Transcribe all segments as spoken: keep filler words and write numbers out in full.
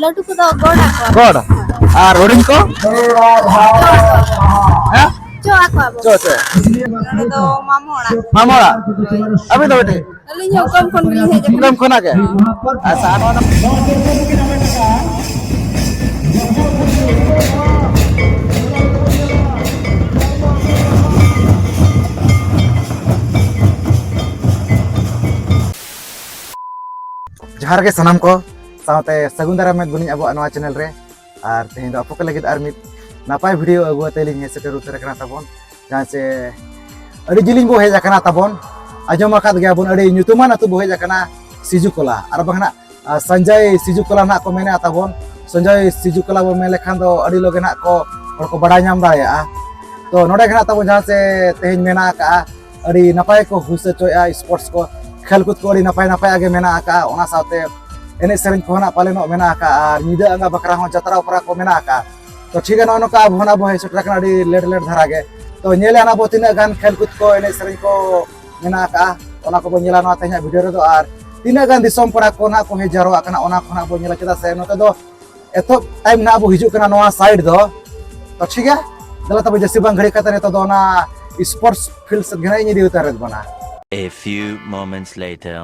ᱞᱟᱹᱴᱩ ᱠᱚᱫᱚ ᱜᱚᱰ ᱟᱠᱚ᱾ ᱜᱚᱰ? ᱟᱨ ᱦᱩᱰᱤᱧ ᱠᱚ? ᱦᱮᱸ? ᱪᱚ ᱟᱠᱚ ᱟᱵᱚ᱾ ᱪᱚ, ᱪᱚ᱾ ᱱᱚᱰᱮ ᱫᱚ ᱢᱟᱢᱚ ᱚᱲᱟᱜ᱾ ᱢᱟᱢᱚ ᱚᱲᱟᱜ? ᱟᱹᱵᱤᱱ ᱫᱚ ᱵᱮᱴᱤ? ᱟᱹᱞᱤᱧ ᱦᱚᱸ ᱩᱠᱟᱢ ᱠᱷᱚᱱ ᱜᱮᱞᱤᱧ ᱦᱮᱡ ᱟᱠᱟᱱᱟ᱾ ᱩᱠᱟᱢ ᱠᱷᱚᱱᱟᱜ ᱜᱮ? ᱟᱪᱪᱷᱟ, ᱟᱨ ᱱᱚᱣᱟ ᱫᱚ ᱡᱚᱦᱟᱨ ᱜᱮ ᱥᱟᱱᱟᱢ ᱠᱚ, ᱥᱟᱶᱛᱮ ᱥᱟᱹᱜᱩᱱ ᱫᱟᱨᱟᱢ ᱢᱮᱫ ᱵᱚᱱᱤᱧ ᱟᱵᱚᱣᱟᱜ ᱱᱚᱣᱟ ᱪᱮᱱᱮᱞ ᱨᱮ᱾ ᱟᱨ ᱛᱮᱦᱮᱧ ᱫᱚ ᱟᱯᱮ ᱠᱚ ᱞᱟᱹᱜᱤᱫ ᱟᱨ ᱢᱤᱫ ᱱᱟᱯᱟᱭ ᱵᱷᱤᱰᱤᱭᱳ ᱟᱹᱜᱩ ᱠᱟᱛᱮ ᱞᱤᱧ ᱦᱮᱡ ᱥᱮᱴᱮᱨ ᱩᱛᱟᱹᱨ ᱟᱠᱟᱱᱟ ᱛᱟᱵᱚᱱ, ᱡᱟᱦᱟᱸ ᱪᱮ ᱟᱹᱰᱤ ᱡᱤᱞᱤᱧ ᱵᱚ ᱦᱮᱡ ᱟᱠᱟᱱᱟ ᱛᱟᱵᱚᱱ᱾ ᱟᱸᱡᱚᱢ ᱟᱠᱟᱫ ᱜᱮᱭᱟ ᱵᱚᱱ, ᱟᱹᱰᱤ ᱧᱩᱛᱩᱢᱟᱱ ᱟᱹᱛᱩ ᱵᱚ ᱦᱮᱡ ᱟᱠᱟᱱᱟ, ᱥᱤᱡᱩ ᱠᱚᱞᱟ, ᱟᱨ ᱵᱟᱝ ᱱᱟᱜ, ᱟᱨ ᱥᱚᱧᱡᱚᱭ ᱥᱤᱡᱩ ᱠᱚᱞᱟ ᱱᱟᱜ ᱠᱚ ᱢᱮᱱᱮᱫᱼᱟ ᱛᱟᱵᱚᱱ᱾ ᱥᱚᱧᱡᱚᱭ ᱥᱤᱡᱩ ᱠᱚᱞᱟ ᱵᱚ ᱢᱮᱱ ᱞᱮᱠᱷᱟᱱ ᱫᱚ ᱟᱹᱰᱤ ᱞᱚᱜᱮ ᱱᱟᱜ ᱠᱚ ᱦᱚᱲ ᱠᱚ ᱵᱟᱲᱟᱭ ᱧᱟᱢ ᱫᱟᱲᱮᱭᱟᱜᱼᱟ᱾ ᱛᱚ ᱱᱚᱰᱮ ᱜᱮ ᱱᱟᱜ ᱛᱟᱵᱚᱱ ᱡᱟᱦᱟᱸ ᱪᱮ ᱛᱮᱦᱮᱧ ᱢᱮᱱᱟᱜ ᱟᱠᱟᱫᱼᱟ, ᱟᱹᱰᱤ ᱱᱟᱯᱟᱭ ᱠᱚ ᱦᱩᱭ ᱦᱚᱪᱚᱭᱮᱫᱼᱟ, ᱥᱯᱳᱨᱴᱥ ᱠᱚ, ᱠᱷᱮᱞ ᱠᱩᱫ ᱠᱚ ᱟᱹᱰᱤ ᱱᱟᱯᱟᱭ ᱱᱟᱯᱟᱭᱟᱜ ᱜᱮ ᱢᱮᱱᱟᱜ ᱟᱠᱟᱫᱼᱟ᱾ ᱚᱱᱟ ᱥᱟᱶᱛᱮ ᱮᱱᱮᱡ ᱥᱮᱨᱮᱧ ᱠᱚᱦᱚᱸ ᱱᱟᱜ ᱯᱟᱞᱮᱱᱚᱜ ᱢᱮᱱᱟᱜ ᱟᱠᱟᱫᱼᱟ, ᱟᱨ ᱧᱤᱫᱟᱹ ᱟᱸᱜᱟ ᱵᱟᱠᱷᱨᱟ ᱦᱚᱸ ᱡᱟᱛᱨᱟ ᱚᱯᱮᱨᱟ ᱠᱚ ᱢᱮᱱᱟᱜ ᱟᱠᱟᱫᱼᱟ᱾ ᱛᱚ ᱴᱷᱤᱠ ᱜᱮᱭᱟ, ᱱᱚᱜᱼᱚ ᱱᱚᱝᱠᱟ ᱟᱵᱚ ᱦᱚᱸ ᱱᱟᱜ ᱵᱚ ᱦᱮᱡ ᱥᱮᱴᱮᱨ ᱟᱠᱟᱱᱟ ᱟᱹᱰᱤ ᱞᱮᱴ ᱞᱮᱴ ᱫᱷᱟᱨᱟ ᱜᱮ᱾ ᱛᱚ ᱧᱮᱞᱮᱜᱼᱟ ᱱᱟᱜ ᱵᱚ ᱛᱤᱱᱟᱹᱜ ᱜᱟᱱ ᱠᱷᱮᱞ ᱠᱩᱫ ᱠᱚ, ᱮᱱᱮᱡ ᱥᱮᱨᱮᱧ ᱠᱚ ᱢᱮᱱᱟᱜ ᱟᱠᱟᱫᱼᱟ, ᱚᱱᱟ ᱠᱚᱵᱚ ᱧᱮᱞᱟ ᱱᱚᱣᱟ ᱛᱮᱦᱮᱧᱟᱜ ᱵᱷᱤᱰᱤᱭᱳ ᱨᱮᱫᱚ᱾ ᱟᱨ ᱛᱤᱱᱟᱹᱜ ᱜᱟᱱ ᱫᱤᱥᱚᱢ ᱯᱮᱲᱟ ᱠᱚ ᱱᱟᱜ ᱠᱚ ᱦᱮᱡ ᱡᱟᱣᱨᱟᱜ ᱠᱟᱱᱟ, ᱚᱱᱟ ᱠᱚ ᱱᱟᱜ ᱵᱚ ᱧᱮᱞᱟ, ᱪᱮᱫᱟᱜ ᱥᱮ ᱱᱚᱛᱮ ᱫᱚ ᱮᱛᱚᱦᱚᱵ ᱴᱟᱭᱤᱢ ᱱᱟᱜ ᱵᱚ ᱦᱤᱡᱩᱜ ᱠᱟᱱᱟ ᱱᱚᱣᱟ ᱥᱟᱭᱤᱰ ᱫᱚ᱾ ᱛᱚ ᱴᱷᱤᱠ ᱜᱮᱭᱟ, ᱫᱮᱞᱟ ᱛᱚᱵᱮ ᱡᱟᱹᱥᱛᱤ ᱵᱟᱝ ᱜᱷᱟᱹᱲᱤ ᱠᱟᱛᱮ ᱱᱤᱛᱚᱜ ᱫᱚ ᱚᱱᱟ ᱥᱯᱳᱨᱴᱥ ᱯᱷᱤᱞᱰ ᱥᱮᱫ ᱜᱮ ᱱᱟᱜ ᱤᱧ ᱤᱫᱤ ᱩᱛᱟᱹᱨᱮᱫ ᱵᱚᱱᱟ᱾ A few moments later.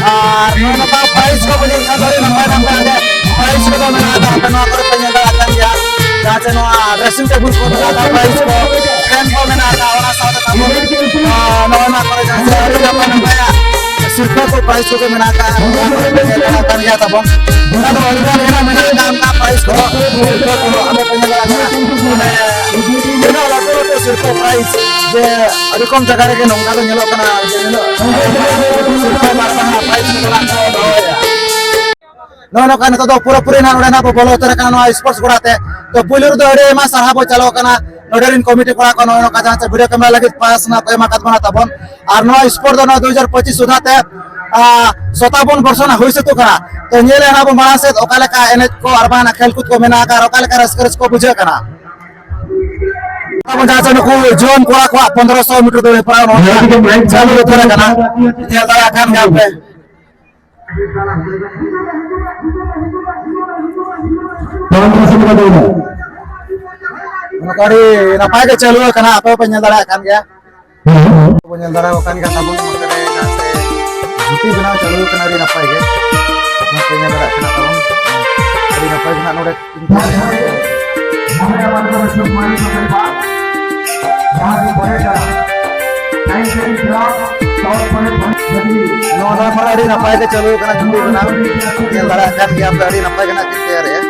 ᱟᱨ ᱱᱚᱜᱼᱚ ᱱᱚᱝᱠᱟ ᱯᱨᱟᱭᱤᱡᱽ ᱠᱚ ᱵᱚᱱ ᱧᱮᱞ ᱠᱷᱟᱱ ᱟᱹᱰᱤ ᱱᱟᱯᱟᱭ ᱱᱟᱯᱟᱭ ᱜᱮ ᱯᱨᱟᱭᱤᱡᱽ ᱠᱚᱫᱚ ᱢᱮᱱᱟᱜ ᱟᱠᱟᱫ, ᱟᱯᱮ ᱱᱚᱣᱟ ᱠᱚᱨᱮ ᱯᱮ ᱧᱮᱞ ᱫᱟᱲᱮᱭᱟᱜ ᱠᱟᱱ ᱜᱮᱭᱟ᱾ ᱡᱟᱦᱟᱸ ᱪᱮ ᱱᱚᱣᱟ ᱰᱨᱮᱥᱤᱝ ᱴᱮᱵᱩᱞ ᱠᱚ ᱢᱮᱱᱟᱜ ᱟᱠᱟᱫ, ᱯᱨᱟᱭᱤᱡᱽ ᱠᱚ, ᱯᱷᱮᱱ ᱠᱚ ᱢᱮᱱᱟᱜ ᱟᱠᱟᱫ, ᱚᱱᱟ ᱥᱟᱶᱛᱮ ᱛᱟᱵᱚᱱ, ᱟᱨ, ᱱᱚᱜᱼᱚ ᱱᱚᱣᱟ ᱠᱚᱨᱮ ᱡᱟᱦᱟᱸ ᱪᱮ ᱟᱹᱰᱤ ᱱᱟᱯᱟᱭ ᱱᱟᱯᱟᱭᱟᱜ ᱥᱤᱨᱯᱟᱹ ᱠᱚ prize ᱠᱚᱜᱮ ᱢᱮᱱᱟᱜ ᱟᱠᱟᱫ, ᱚᱱᱟ ᱠᱚ ᱧᱮᱞ ᱫᱟᱲᱮᱭᱟᱜ ᱠᱟᱱ ᱜᱮᱭᱟ ᱛᱟᱵᱚᱱ᱾ ᱚᱱᱟ ᱫᱚ ᱚᱱᱠᱟ ᱞᱮᱠᱟ ᱢᱮᱱᱟᱜ ᱟᱠᱟᱫ, ᱚᱱᱠᱟ prize ᱠᱚ, ᱥᱤᱨᱯᱟᱹ ᱠᱚ ᱟᱞᱮ ᱯᱮ ᱧᱮᱞ ᱫᱟᱲᱮᱭᱟᱜ ᱠᱟᱱᱟ᱾ ᱢᱟᱱᱮ ᱛᱤᱱᱟᱹᱜ ᱞᱟᱹᱴᱩ ᱞᱟᱹᱴᱩ ᱥᱤᱨᱯᱟᱹ prize ᱡᱮ ᱟᱹᱰᱤ ᱠᱚᱢ ᱡᱟᱭᱜᱟ ᱨᱮᱜᱮ ᱱᱚᱝᱠᱟ ᱫᱚ ᱧᱮᱞᱚᱜ ᱠᱟᱱᱟ ᱡᱮ ᱱᱩᱱᱟᱹᱜ ᱥᱤᱨᱯᱟᱹ ᱵᱟᱨ ᱯᱟᱦᱴᱟ prize ᱠᱚ ᱢᱮᱱᱟᱜ ᱠᱚ ᱫᱚᱦᱚᱭᱟ᱾ ᱱᱚᱜᱼᱚ ᱱᱚᱝᱠᱟ ᱱᱤᱛᱚᱜ ᱫᱚ ᱯᱩᱨᱟᱹᱯᱩᱨᱤ ᱱᱟᱦᱟᱜ ᱱᱚᱰᱮ ᱱᱟᱦᱟᱜ ᱵᱚ ᱵᱚᱞᱚ ᱩᱛᱟᱹᱨ ᱟᱠᱟᱱᱟ ᱱᱚᱣᱟ sports ᱜᱚᱰᱟ ᱛᱮ᱾ ᱛᱚ ᱯᱩᱭᱞᱩ ᱨᱮᱫᱚ ᱟᱹᱰᱤ ᱟᱭᱢᱟ ᱥᱟᱨᱦᱟᱣ ᱵᱚ ᱪᱟᱞᱟᱣ ᱠᱟᱱᱟ ᱱᱚᱰᱮ ᱨᱮᱱ committee ᱠᱚᱲᱟ ᱠᱚ, ᱱᱚᱜᱼᱚ ᱱᱚᱝᱠᱟ ᱡᱟᱦᱟᱸ ᱪᱮ video camera ᱞᱟᱹᱜᱤᱫ pass ᱱᱟᱦᱟᱜ ᱠᱚ ᱮᱢ ᱟᱠᱟᱫ ᱵᱚᱱᱟ ᱛᱟᱵᱚᱱ᱾ ᱟᱨ ᱱᱚᱣᱟ sport ᱫᱚ ᱱᱚᱣᱟ ᱫᱩ ᱦᱟᱡᱟᱨ ᱯᱚᱸᱪᱤᱥ ᱥᱩᱫᱷᱟ ᱛᱮ, ᱟ, ᱥᱚᱛᱟᱵᱚᱱ ᱵᱚᱨᱥᱚ ᱱᱟᱦᱟᱜ ᱦᱩᱭ ᱥᱟᱹᱛᱚᱜ ᱠᱟᱱᱟ᱾ ᱛᱚ ᱧᱮᱞ ᱮᱫ ᱱᱟᱦᱟᱜ ᱵᱚᱱ ᱢᱟᱲᱟᱝ ᱥᱮᱫ ᱚᱠᱟ ᱞᱮᱠᱟ ᱮᱱᱮᱡ ᱠᱚ ᱟᱨ ᱵᱟᱝ ᱠᱷᱮᱞ ᱠᱩᱫ ᱠᱚ ᱢᱮᱱᱟᱜ ᱟᱠᱟᱫ ᱟᱨ ᱚᱠᱟ ᱞᱮᱠᱟ ᱨᱟᱹᱥᱠᱟᱹ ᱨᱟᱹᱥᱠᱟᱹ ᱵᱩᱡᱷᱟᱹᱜ ᱠᱟᱱᱟ᱾ ᱛᱟᱵᱚᱱ ᱡᱟᱦᱟᱸ ᱪᱮ ᱱᱩᱠᱩ ᱡᱩᱣᱟᱹᱱ ᱠᱚᱲᱟ ᱠᱚᱣᱟᱜ ᱯᱚᱱᱫᱽᱨᱚᱥᱚ ᱢᱤᱴᱟᱨ ᱫᱟᱹᱲ ᱦᱮᱯᱨᱟᱣ ᱱᱚᱣᱟ ᱪᱟᱹᱞᱩ ᱩᱛᱟᱹᱨ ᱟᱠᱟᱱᱟ, ᱧᱮᱞ ᱫᱟᱲᱮᱭᱟᱜ ᱠᱟᱱ ᱜᱮᱭᱟ ᱯᱮ᱾ ᱱᱚᱝᱠᱟ ᱟᱹᱰᱤ ᱱᱟᱯᱟᱭ ᱜᱮ ᱪᱟᱹᱞᱩ ᱟᱠᱟᱱᱟ, ᱟᱯᱮ ᱦᱚᱸᱯᱮ ᱧᱮᱞ ᱫᱟᱲᱮᱭᱟᱜ ᱠᱟᱱ ᱜᱮᱭᱟ᱾ ᱵᱚᱱ ᱧᱮᱞ ᱫᱟᱲᱮᱭᱟᱜ ᱠᱟᱱ ᱜᱮᱭᱟ ᱛᱟᱵᱚᱱ ᱱᱚᱛᱮ ᱨᱮ ᱡᱟᱦᱟᱸ ᱥᱮ ᱡᱷᱩᱴᱤ ᱵᱮᱱᱟᱣ ᱪᱟᱹᱞᱩ ᱟᱠᱟᱱᱟ, ᱟᱹᱰᱤ ᱱᱟᱯᱟᱭ ᱜᱮ᱾ ᱱᱚᱛᱮ ᱧᱮᱞ ᱫᱟᱲᱮᱭᱟᱜ ᱠᱟᱱᱟ ᱛᱟᱵᱚᱱ, ᱟᱹᱰᱤ ᱱᱟᱯᱟᱭ ᱜᱮ ᱱᱟᱜ ᱱᱚᱰᱮ ᱱᱚᱣᱟ ᱫᱚ ᱟᱹᱰᱤ ᱱᱟᱯᱟᱭ ᱜᱮ ᱪᱟᱹᱞᱩ ᱟᱠᱟᱱᱟ, ᱡᱩᱫᱤ ᱚᱱᱟ ᱧᱮᱞ ᱫᱟᱲᱮᱭᱟᱜ ᱠᱟᱱ ᱜᱮᱭᱟ ᱯᱮ, ᱟᱹᱰᱤ ᱱᱟᱯᱟᱭ ᱜᱮ ᱱᱟᱜ ᱠᱤᱱ ᱛᱮᱭᱟᱨᱮᱜᱼᱟ᱾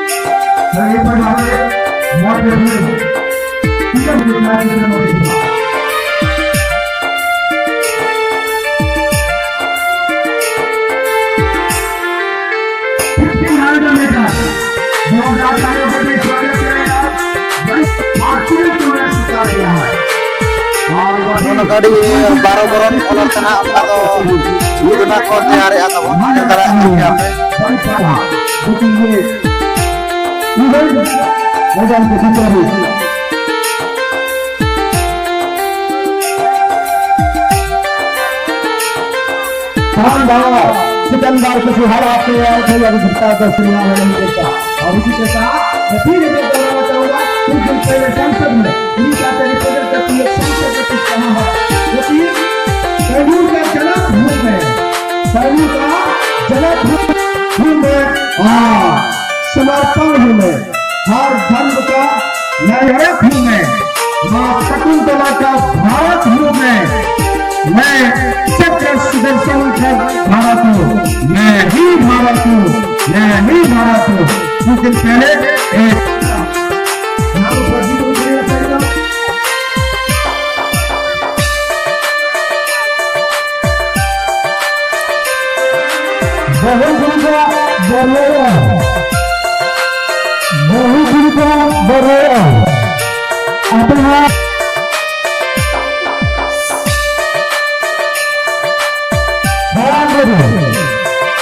ᱱᱚᱜᱼᱚ ᱱᱚᱝᱠᱟ ᱟᱹᱰᱤ ᱵᱟᱨᱚ ᱵᱚᱨᱚᱱ ᱠᱚᱞᱚᱢ ᱛᱮ ᱱᱟᱦᱟᱜ ᱚᱱᱠᱟ ᱫᱚ ᱩᱫ ᱨᱮᱱᱟᱜ ᱠᱚ ᱛᱮᱭᱟᱨᱮᱜᱼᱟ ᱛᱟᱵᱚᱱ, ᱧᱮᱞ ᱫᱟᱲᱮᱭᱟᱜ ᱠᱟᱱ ᱜᱮᱭᱟ ᱯᱮ᱾ शानदार, सिकंदर को हर आपके यार कोई अभी घुटता का सिनेमा में नहीं देखा। और इसी के साथ मैं फिर एक बार दोहराना चाहूंगा, कुछ दिन पहले संसद में उड़ीसा के रिप्रेजेंट करती एक संसद में कुछ कहा है, जो कि सैनियों का जनक हूँ मैं, सैनियों का जनक हूँ मैं, हाँ, समर्पण हूँ मैं, हर धर्म का नायक हूँ मैं, माँ शकुंतला का भारत हूँ मैं, मैं चक्र सुदर्शन का मैं ही भारत हूँ, मैं ही भारत हूँ। कुछ दिन पहले एक बहुत दिन का बरया, बहुत दिन का बरया। अपना ध्यान दे दो।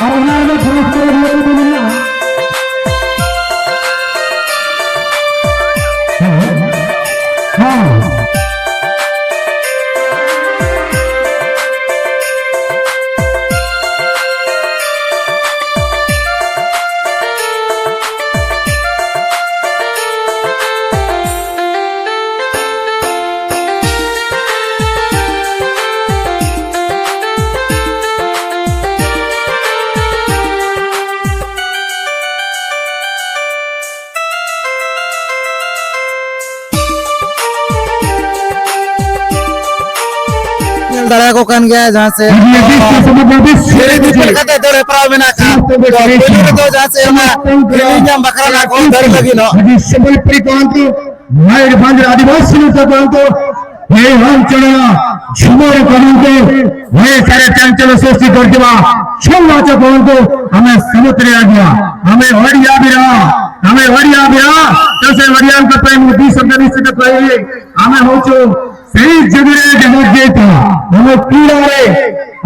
और हमारे में थोड़ा सा लोग को बोलूंगा। हाँ। ᱧᱮᱞ ᱫᱟᱲᱮᱭᱟᱠᱚ ᱠᱟᱱ ᱜᱮᱭᱟ, ᱡᱟᱦᱟᱸ ᱥᱮ ᱫᱷᱤᱨᱤ ᱫᱤᱯᱤᱞ ᱠᱟᱛᱮ ᱫᱟᱹᱲ ᱦᱮᱯᱨᱟᱣ ᱢᱮᱱᱟᱜ ᱟᱠᱟᱫ᱾ ᱛᱚ, ᱯᱳᱭᱞᱳ ᱨᱮᱫᱚ ᱡᱟᱦᱟᱸ ᱥᱮ ᱚᱱᱟ ᱫᱷᱤᱨᱤ ᱧᱟᱢ ᱵᱟᱠᱷᱨᱟ ᱱᱟᱜ ᱠᱚ ᱫᱟᱹᱲ ᱞᱟᱹᱜᱤᱫ ᱱᱚᱜ ᱢᱚᱭᱩᱨᱵᱷᱚᱸᱡᱽ ᱟᱹᱫᱤᱵᱟᱹᱥᱤ ᱠᱚ ᱮ ᱚᱧᱪᱚᱞ ᱨᱮᱱᱟᱜ ᱡᱷᱩᱢᱟᱹᱨ ᱠᱟᱹᱢᱤ ᱛᱮ ᱦᱚᱭ ᱥᱟᱨᱮ ᱪᱟᱧᱪᱚᱞ ᱥᱨᱤᱥᱴᱤ କରିଥିବା ଛଅ ମାସ ପର୍ଯ୍ୟନ୍ତ ଆମେ ସମୁଦ୍ରରେ ଆଜ୍ଞା ଆମେ ଓଡ଼ିଆ ବିରା ଆମେ ଓଡ଼ିଆ ବିରା ତ ସେ ଓଡ଼ିଆଙ୍କ ପାଇଁ ମୁଁ ଦି ଶବ୍ଦ ନିଶ୍ଚିତ କହିବି। ଆମେ ହଉଛୁ ସେଇ ଯୁଗରେ ଯାହା ଯେଇତା ଆମ କ୍ରୀଡ଼ାରେ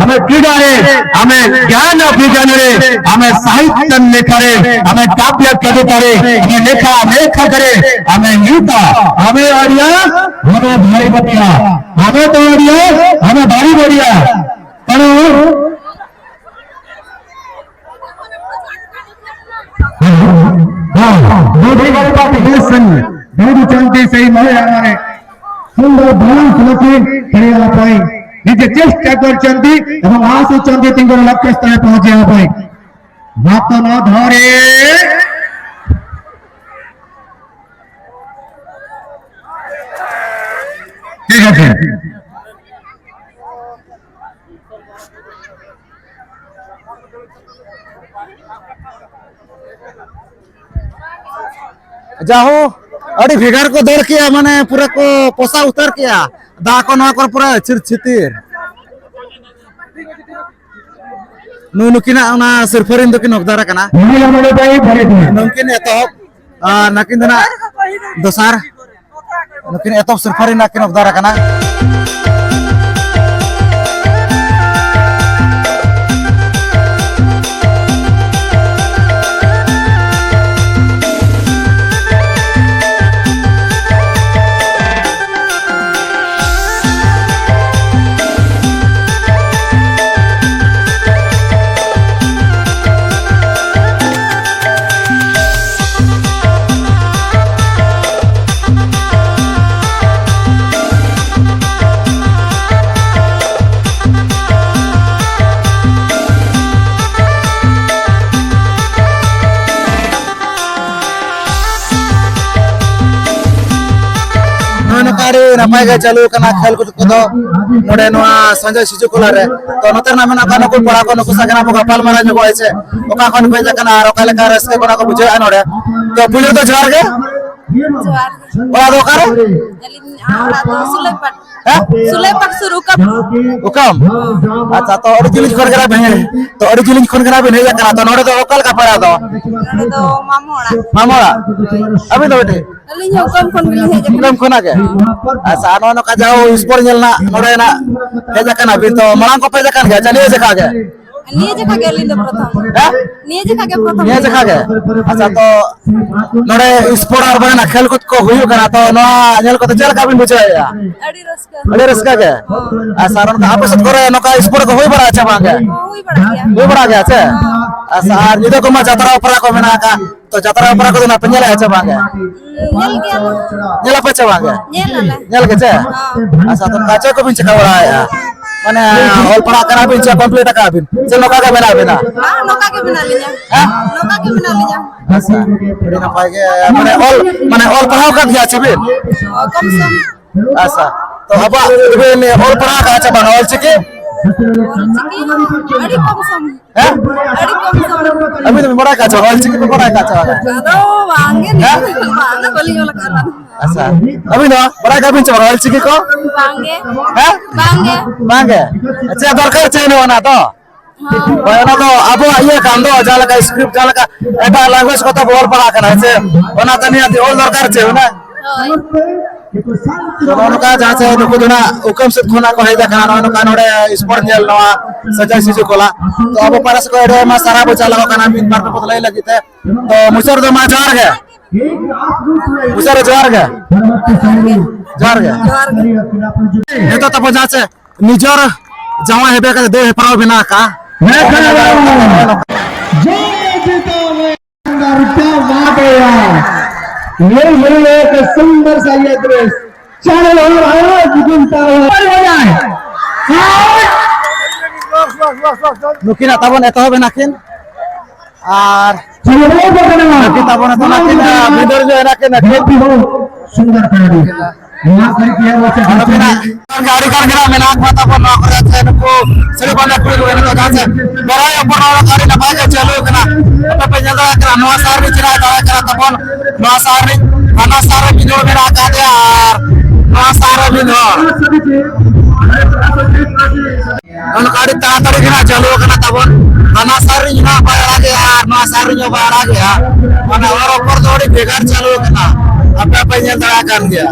ଆମେ କ୍ରୀଡ଼ାରେ ଆମେ ଜ୍ଞାନ ବିଜ୍ଞାନରେ ଆମେ ସାହିତ୍ୟ ଲେଖାରେ ଆମେ କାବ୍ୟ କବିତାରେ ଆମେ ଲେଖା ଲେଖକରେ ଆମେ ନେତା ଆମେ ଓଡ଼ିଆ ଆମେ ଭାରି ବଢ଼ିଆ। ଆମେ ତ ଓଡ଼ିଆ ଆମେ ଭାରି ବଢ଼ିଆ। ତେଣୁ ହଁ, ଦୌଡ଼ିଛନ୍ତି ସେଇ ମହିଳାମାନେ ସୁନ୍ଦର ବାଲାନ୍ସ ରଖି ଖେଳିବା ପାଇଁ ନିଜେ ଚେଷ୍ଟା କରିଛନ୍ତି ଏବଂ ଆସୁଛନ୍ତି ତାଙ୍କର ଲକ୍ଷ୍ୟସ୍ଥଳରେ ପହଞ୍ଚିବା ପାଇଁ। ହାତ ନ ଧରେ ଠିକ୍ ଅଛି। ᱡᱟᱦᱳ, ᱟᱹᱰᱤ ᱵᱷᱮᱜᱟᱨ ᱠᱚ ᱫᱟᱹᱲ ᱠᱮᱜᱼᱟ, ᱢᱟᱱᱮ ᱯᱩᱨᱟᱹ ᱠᱚ ᱯᱚᱥᱟᱣ ᱩᱛᱟᱹᱨ ᱠᱮᱜᱼᱟ᱾ ᱫᱟᱜ ᱠᱚ ᱱᱚᱣᱟ ᱠᱚᱨᱮ ᱯᱩᱨᱟᱹ ᱟᱹᱪᱤᱨ ᱪᱷᱤᱛᱤᱨ᱾ ᱱᱩᱭ ᱱᱩᱠᱤᱱᱟᱜ ᱚᱱᱟ ᱥᱤᱨᱯᱷᱟᱹ ᱨᱤᱱ ᱫᱚᱠᱤᱱ ᱦᱚᱠᱫᱟᱨ ᱟᱠᱟᱱᱟ᱾ ᱱᱩᱠᱤᱱ ᱮᱛᱚᱦᱚᱵ, ᱟᱨ ᱱᱟᱹᱠᱤᱱ ᱫᱚ ᱱᱟᱜ ᱫᱚᱥᱟᱨ᱾ ᱱᱩᱠᱤᱱ ᱮᱛᱚᱦᱚᱵ ᱥᱤᱨᱯᱷᱟᱹ ᱨᱤᱱ ᱱᱟᱜ ᱠᱤᱱ ᱦᱚᱠᱫᱟᱨ ᱟᱠᱟᱱᱟ᱾ ᱱᱚᱜᱼᱚᱭ ᱱᱚᱝᱠᱟ ᱟᱹᱰᱤ ᱱᱟᱯᱟᱭ ᱜᱮ ᱪᱟᱹᱞᱩ ᱟᱠᱟᱱᱟ ᱠᱷᱮᱞ ᱠᱚᱫᱚ ᱱᱚᱰᱮ ᱱᱚᱣᱟ ᱥᱚᱧᱡᱚᱭ ᱥᱤᱡᱩ ᱠᱚᱞᱟ ᱨᱮ᱾ ᱛᱚ ᱱᱚᱛᱮ ᱨᱮᱱᱟᱜ ᱢᱮᱱᱟᱜ ᱠᱚᱣᱟ ᱱᱩᱠᱩ ᱠᱚᱲᱟ ᱠᱚ, ᱱᱩᱠᱩ ᱥᱟᱶ ᱜᱮ ᱱᱟᱜ ᱵᱚ ᱜᱟᱯᱟᱞ ᱢᱟᱨᱟᱣ ᱧᱚᱜᱚᱜᱼᱟ ᱥᱮ ᱚᱠᱟ ᱠᱷᱚᱱ ᱠᱚ ᱦᱮᱡ ᱟᱠᱟᱱᱟ ᱟᱨ ᱚᱠᱟ ᱞᱮᱠᱟ ᱨᱟᱹᱥᱠᱟᱹ ᱠᱚ ᱱᱟᱜ ᱠᱚ ᱵᱩᱡᱷᱟᱹᱣᱮᱫᱼᱟ ᱱᱚᱰᱮ᱾ ᱛᱚ ᱯᱩᱭᱞᱩ ᱫᱚ ᱡᱚᱦᱟᱨ ᱜᱮ᱾ ᱡᱚᱦᱟᱨ ᱜᱮ᱾ ᱚᱲᱟᱜ ᱫᱚ ᱚᱠᱟᱨᱮ? ᱟᱹᱞᱤᱧ ᱚᱲᱟᱜ ᱫᱚ ᱥᱩᱞᱟᱹᱭᱯᱟᱴ᱾ ᱦᱮᱸ? ᱥᱩᱞᱟᱹᱭᱯᱟᱴ ᱥᱩᱨ ᱩᱠᱟᱢ᱾ ᱩᱠᱟᱢ? ᱟᱪᱪᱷᱟ, ᱛᱚ ᱟᱹᱰᱤ ᱡᱤᱞᱤᱧ ᱠᱷᱚᱱ ᱜᱮ ᱱᱟᱜ ᱵᱮᱱ, ᱛᱚ ᱟᱹᱰᱤ ᱡᱤᱞᱤᱧ ᱠᱷᱚᱱ ᱜᱮ ᱱᱟᱜ ᱵᱮᱱ ᱦᱮᱡ ᱟᱠᱟᱱᱟ, ᱛᱚ ᱱᱚᱰᱮ ᱫᱚ ᱚᱠᱟ ᱞᱮᱠᱟ ᱯᱟᱲᱟ ᱫᱚ? ᱱᱚᱰᱮ ᱫᱚ ᱢᱟᱢᱚ ᱚᱲᱟᱜ᱾ ᱢᱟᱢᱚ ᱚᱲᱟᱜ? ᱦᱳᱭ᱾ ᱟᱹᱵᱤᱱ ᱫᱚ ᱵᱤᱴᱤ? ᱟᱹᱞᱤᱧ ᱦᱚᱸ ᱩᱠᱟᱢ ᱠᱷᱚᱱ ᱜᱮᱞᱤᱧ ᱦᱮᱡ ᱟᱠᱟᱱᱟ᱾ ᱩᱠᱟᱢ ᱠᱷᱚᱱᱟᱜ ᱜᱮ? ᱦᱳᱭ᱾ ᱟᱪᱪᱷᱟ, ᱟᱨ ᱱᱚᱜᱼᱚ ᱱᱚᱝᱠᱟ ᱡᱟᱦᱳ ᱥᱯᱳᱨᱴ ᱧᱮᱞ ᱱᱟᱜ ᱱᱚᱰᱮ ᱱᱟᱜ ᱦᱮᱡ ᱟᱠᱟᱱᱟ ᱵᱤᱱ, ᱛᱚ ᱢᱟᱲᱟᱝ ᱠᱚᱯᱮ ᱦᱮᱡ ᱟᱠᱟᱱ ᱜᱮᱭᱟ ᱪᱮ ᱱᱤᱭᱟᱹ ᱡᱮᱠᱷᱟ ᱜᱮ? ᱱᱤᱭᱟᱹ ᱡᱮᱠᱷᱟ ᱜᱮ ᱟᱹᱞᱤᱧ ᱫᱚ ᱯᱨᱚᱛᱷᱚᱢ᱾ ᱦᱮᱸ? ᱱᱤᱭᱟᱹ ᱡᱮᱠᱷᱟ ᱜᱮ ᱯᱨᱚᱛᱷᱚᱢ᱾ ᱱᱤᱭᱟᱹ ᱡᱮᱠᱷᱟ ᱜᱮ? ᱟᱪᱪᱷᱟ, ᱛᱚ ᱱᱚᱰᱮ ᱥᱯᱳᱨᱴ ᱟᱨ ᱵᱟᱝ ᱠᱷᱮᱞ ᱠᱚ ᱦᱩᱭᱩᱜ ᱠᱟᱱᱟ, ᱛᱚ ᱱᱚᱣᱟ ᱧᱮᱞ ᱠᱟᱛᱮ ᱪᱮᱫ ᱞᱮᱠᱟ ᱵᱤᱱ ᱵᱩᱡᱷᱟᱹᱣᱮᱫᱼᱟ? ᱟᱹᱰᱤ ᱨᱟᱹᱥᱠᱟᱹ᱾ ᱟᱹᱰᱤ ᱨᱟᱹᱥᱠᱟᱹ ᱜᱮ? ᱦᱚᱸ᱾ ᱟᱨ ᱥᱟᱨ ᱚᱱᱠᱟ ᱟᱯᱮ ᱥᱮᱫ ᱠᱚᱨᱮ ᱱᱚᱝᱠᱟ ᱥᱯᱳᱨᱴ ᱠᱚ ᱦᱩᱭ ᱵᱟᱲᱟᱜᱼᱟ ᱪᱮ ᱵᱟᱝ ᱜᱮ? ᱦᱚᱸ, ᱦᱩᱭ ᱵᱟᱲᱟᱜ ᱜᱮᱭᱟ᱾ ᱦᱩᱭ ᱵᱟᱲᱟᱜ ᱜᱮᱭᱟ ᱪᱮ? ᱦᱚᱸ᱾ ᱟᱪᱪᱷᱟ, ᱟᱨ ᱧᱤᱫᱟᱹ ᱠᱚᱢᱟ ᱡᱟᱛᱨᱟ ᱚᱯᱮᱨᱟ ᱠᱚ ᱢᱮᱱᱟᱜ ᱟᱠᱟᱫ, ᱛᱚ ᱡᱟᱛᱨᱟ ᱚᱯᱮᱨᱟ ᱠᱚᱫᱚ ᱱᱟᱜ ᱯᱮ ᱧᱮᱞᱮᱫᱼᱟ ᱪᱮ ᱵᱟᱝ ᱜᱮ? ᱧᱮᱞ ᱜᱮᱭᱟ ᱞᱮ᱾ ᱧᱮᱞ ᱟᱯᱮ ᱪᱮ ᱵᱟᱝ ᱜᱮ? ᱧᱮᱞ ᱟᱞᱮ᱾ ᱧᱮᱞ ᱜᱮ ᱪᱮ? ᱦᱚᱸ᱾ ᱟᱪᱪᱷᱟ, ᱛᱚ ᱱᱚᱝᱠᱟ ᱪᱮᱫ ᱠᱚᱵᱤᱱ ᱪᱤᱠᱟᱹ ᱵᱟᱲᱟᱭᱮᱫᱼᱟ? ᱢᱟᱱᱮ ᱚᱞ ᱯᱟᱲᱦᱟᱜ ᱠᱟᱱᱟ ᱵᱤᱱ ᱪᱮ ᱠᱚᱢᱯᱞᱤᱴ ᱟᱠᱟᱫ ᱵᱤᱱ? ᱪᱮ ᱱᱚᱝᱠᱟ ᱜᱮ ᱢᱮᱱᱟᱜ ᱵᱤᱱᱟ? ᱵᱟᱝ, ᱱᱚᱝᱠᱟ ᱜᱮ ᱢᱮᱱᱟᱜ ᱞᱤᱧᱟ᱾ ᱦᱮᱸ? ᱱᱚᱝᱠᱟ ᱜᱮ ᱢᱮᱱᱟᱜ ᱞᱤᱧᱟ᱾ ᱟᱪᱪᱷᱟ, ᱟᱹᱰᱤ ᱱᱟᱯᱟᱭ ᱜᱮ, ᱢᱟᱱᱮ ᱚᱞ, ᱢᱟᱱᱮ ᱚᱞ ᱯᱟᱲᱦᱟᱣ ᱠᱟᱫ ᱜᱮᱭᱟ ᱪᱮ ᱵᱤᱱ? ᱚ, ᱠᱚᱢ ᱥᱚᱢ᱾ ᱟᱪᱪᱷᱟ, ᱛᱚ ᱟᱵᱚᱣᱟᱜ ᱵᱤᱱ ᱚᱞ ᱯᱟᱲᱦᱟᱣ ᱠᱟᱜᱼᱟ ᱪᱮ ᱵᱟᱝ ᱚᱞ ᱪᱤᱠᱤ? ᱚᱞᱪᱤᱠᱤ ᱦᱚᱸ ᱟᱹᱰᱤ ᱠᱚᱢ ᱥᱚᱢ-, ᱦᱮᱸ? ᱟᱹᱰᱤ ᱠᱚᱢ ᱥᱚᱢ-, ᱟᱹᱵᱤᱱ ᱫᱚᱵᱤᱱ ᱵᱟᱲᱟᱭ ᱠᱟᱜ ᱪᱮ ᱵᱟᱝ? ᱚᱞᱪᱤᱠᱤ ᱵᱤᱱ ᱵᱟᱲᱟᱭ ᱠᱟᱜ ᱪᱮ ᱵᱟᱝ? ᱟᱫᱚ ᱵᱟᱝᱜᱮ, ᱦᱮᱸ? ᱱᱤᱛᱚᱜ ᱫᱚ ᱵᱟᱝ, ᱵᱟᱹᱞᱤᱧ ᱚᱞ ᱟᱠᱟᱫᱼᱟ᱾ ᱟᱪᱪᱷᱟ, ᱟᱹᱵᱤᱱ ᱫᱚ ᱵᱟᱲᱟᱭ ᱠᱟᱜ ᱵᱤᱱ ᱪᱮ ᱵᱟᱝ ᱚᱞᱪᱤᱠᱤ ᱠᱚ? ᱵᱟᱝᱜᱮ᱾ ᱦᱮᱸ? ᱵᱟᱝᱜᱮ᱾ ᱵᱟᱝᱜᱮ? ᱪᱮᱫ ᱫᱚᱨᱠᱟᱨ ᱪᱮ ᱱᱚᱣᱟ ᱫᱚ? ᱦᱳᱭ, ᱚᱱᱟ ᱫᱚ ᱟᱵᱚᱣᱟᱜ ᱤᱭᱟᱹ ᱠᱟᱱ ᱫᱚ, ᱡᱟᱦᱟᱸ ᱞᱮᱠᱟ script, ᱡᱟᱦᱟᱸ ᱞᱮᱠᱟ ᱮᱴᱟᱜ language ᱠᱚᱛᱮ ᱵᱚ ᱚᱞ ᱯᱟᱲᱦᱟᱜ ᱠᱟᱱᱟ, ᱦᱮᱸ ᱥᱮ? ᱚᱱᱟ ᱛᱮ ᱱᱤᱭᱟᱹ ᱚᱞ ᱫᱚᱨᱠᱟᱨ ᱪᱮ ᱦᱩᱱᱟᱹᱝ? ᱦᱳᱭ᱾ ᱛᱚ, ᱱᱚᱜᱼᱚ ᱱᱚᱝᱠᱟ ᱡᱟᱦᱟᱸ ᱪᱮ ᱱᱩᱠᱩ ᱫᱚ ᱱᱟᱜ ᱩᱠᱟᱹᱢ ᱥᱮᱫ ᱠᱷᱚᱱᱟᱜ ᱠᱚ ᱦᱮᱡ ᱟᱠᱟᱱᱟ, ᱱᱚᱜᱼᱚ ᱱᱚᱝᱠᱟ ᱱᱚᱰᱮ sport ᱧᱮᱞ, ᱱᱚᱣᱟ ᱥᱟᱡᱟᱣ ᱥᱤᱡᱩ ᱠᱚᱞᱟ᱾ ᱛᱚ, ᱟᱵᱚ ᱯᱟᱦᱴᱟ ᱥᱮᱫ ᱠᱷᱚᱱ ᱟᱹᱰᱤ ᱟᱭᱢᱟ ᱥᱟᱨᱦᱟᱣ ᱵᱚ ᱪᱟᱞ ᱟᱠᱚ ᱠᱟᱱᱟ ᱢᱤᱫ ᱵᱟᱨ ᱠᱚ ᱞᱟᱹᱭ ᱞᱟᱹᱜᱤᱫ ᱛᱮ᱾ ᱛᱚ, ᱢᱩᱪᱟᱹᱫ ᱨᱮᱫᱚ ᱢᱟ ᱡᱚᱦᱟᱨ ᱜᱮ᱾ ᱢᱩᱪᱟᱹᱫ ᱨᱮ ᱡᱚᱦᱟᱨ ᱜᱮ᱾ ᱡᱚᱦᱟᱨ ᱜᱮ᱾ ᱡᱚᱦᱟᱨ ᱜᱮ᱾ ᱱᱤᱛᱚᱜ ᱛᱟᱵᱚ ᱡᱟᱦᱟᱸ ᱪᱮ ᱱᱤᱡᱚᱨ ᱡᱟᱶᱟᱭ ᱦᱮᱵᱮ ᱠᱟᱛᱮ ᱫᱟᱹᱭ ᱦᱮᱯᱨᱟᱣ ᱵᱮᱱᱟᱣ ᱟᱠᱟᱫᱼᱟ᱾ ᱦᱮᱸ, ᱦᱮᱸ᱾ ᱡᱚᱭ ᱡᱤᱛᱟᱣ ᱢᱮ, ᱠᱟᱨᱛᱟ ᱢᱟ ᱫᱮᱭᱟ। ये हुई एक सुंदर सा ये दृश्य। चारों ओर आवाज गूंजता हुआ। हो जाए। ᱱᱩᱠᱤᱱᱟᱜ ᱛᱟᱵᱚᱱ ᱮᱛᱚᱦᱚᱵ ᱮᱱᱟ ᱠᱤᱱ᱾ ᱟᱨ ᱱᱩᱠᱤᱱ ᱛᱟᱵᱚᱱ ᱮᱛᱚᱦᱚᱵ ᱮᱱᱟ ᱠᱤᱱ, ᱟᱨ ᱵᱷᱤᱸᱫᱟᱹᱲ ᱧᱚᱜ ᱮᱱᱟ ᱠᱤᱱ ᱟᱹᱠᱤᱱ᱾ सुंदर खिलाड़ी। ᱱᱚᱣᱟ ᱠᱚᱨᱮ ᱜᱮ ᱟᱵᱚ ᱪᱮᱫ ᱟᱫᱚ ᱢᱮᱱᱟᱜ, ᱟᱹᱰᱤ ᱜᱟᱱ ᱜᱮ ᱱᱟᱜ ᱢᱮᱱᱟᱜ ᱠᱚᱣᱟ ᱛᱟᱵᱚᱱ ᱱᱚᱣᱟ ᱠᱚᱨᱮ, ᱥᱮ ᱱᱩᱠᱩ ᱥᱤᱨᱤ ᱵᱟᱸᱫᱮ ᱠᱩᱲᱤ ᱠᱚ ᱢᱮᱱᱟᱜ ᱠᱚᱣᱟ, ᱡᱟᱦᱟᱸ ᱥᱮ ᱵᱮᱲᱟᱭ ᱚᱯᱚᱨ ᱱᱚᱣᱟ ᱫᱚ ᱟᱹᱰᱤ ᱱᱟᱯᱟᱭ ᱜᱮ ᱪᱟᱹᱞᱩ ᱠᱟᱱᱟ᱾ ᱟᱯᱮ ᱯᱮ ᱧᱮᱞ ᱫᱟᱲᱮᱭᱟᱜ ᱠᱟᱱᱟ, ᱱᱚᱣᱟ ᱥᱟᱦᱟᱨ ᱨᱤᱱᱤᱡ ᱪᱮᱬᱮ ᱫᱟᱲᱮ ᱠᱟᱱᱟ ᱛᱟᱵᱚᱱ, ᱱᱚᱣᱟ ᱥᱟᱦᱟᱨ ᱨᱤᱱᱤᱡ, ᱦᱟᱱᱟ ᱥᱟᱦᱟᱨ ᱨᱮ ᱢᱤᱫ ᱦᱚᱲ ᱢᱮᱱᱟᱜ ᱟᱠᱟᱫᱮᱭᱟ ᱟᱨ ᱱᱚᱣᱟ ᱥᱟᱦᱟᱨ ᱨᱮ ᱢᱤᱫ ᱦᱚᱲ᱾ ᱱᱚᱜᱼᱚ ᱱᱚᱝᱠᱟ ᱟᱹᱰᱤ ᱛᱟᱲᱟᱛᱟᱲᱤ ᱜᱮ ᱱᱟᱜ ᱪᱟᱹᱞᱩ ᱟᱠᱟᱱᱟ ᱛᱟᱵᱚᱱ᱾ ᱦᱟᱱᱟ ᱥᱟᱦᱟᱨ ᱨᱤᱱᱤᱡ ᱦᱚᱸ ᱵᱟᱭ ᱟᱲᱟᱜᱮᱜᱼᱟ ᱟᱨ ᱱᱚᱣᱟ ᱥᱟᱦᱟᱨ ᱨᱤᱱᱤᱡ ᱦᱚᱸ ᱵᱟᱭ ᱟᱲᱟᱜᱮᱜᱼᱟ᱾ ᱢᱟᱱᱮ ᱦᱚᱨ ᱚᱯᱚᱨ ᱫᱚ ᱟᱹᱰᱤ ᱵᱷᱮᱜᱟᱨ ᱪᱟᱹᱞᱩ ᱟᱠᱟᱱᱟ, ᱟᱯᱮ ᱯᱮ ᱧᱮᱞ ᱫᱟᱲᱮᱭᱟᱜ ᱠᱟᱱ ᱜᱮᱭᱟ᱾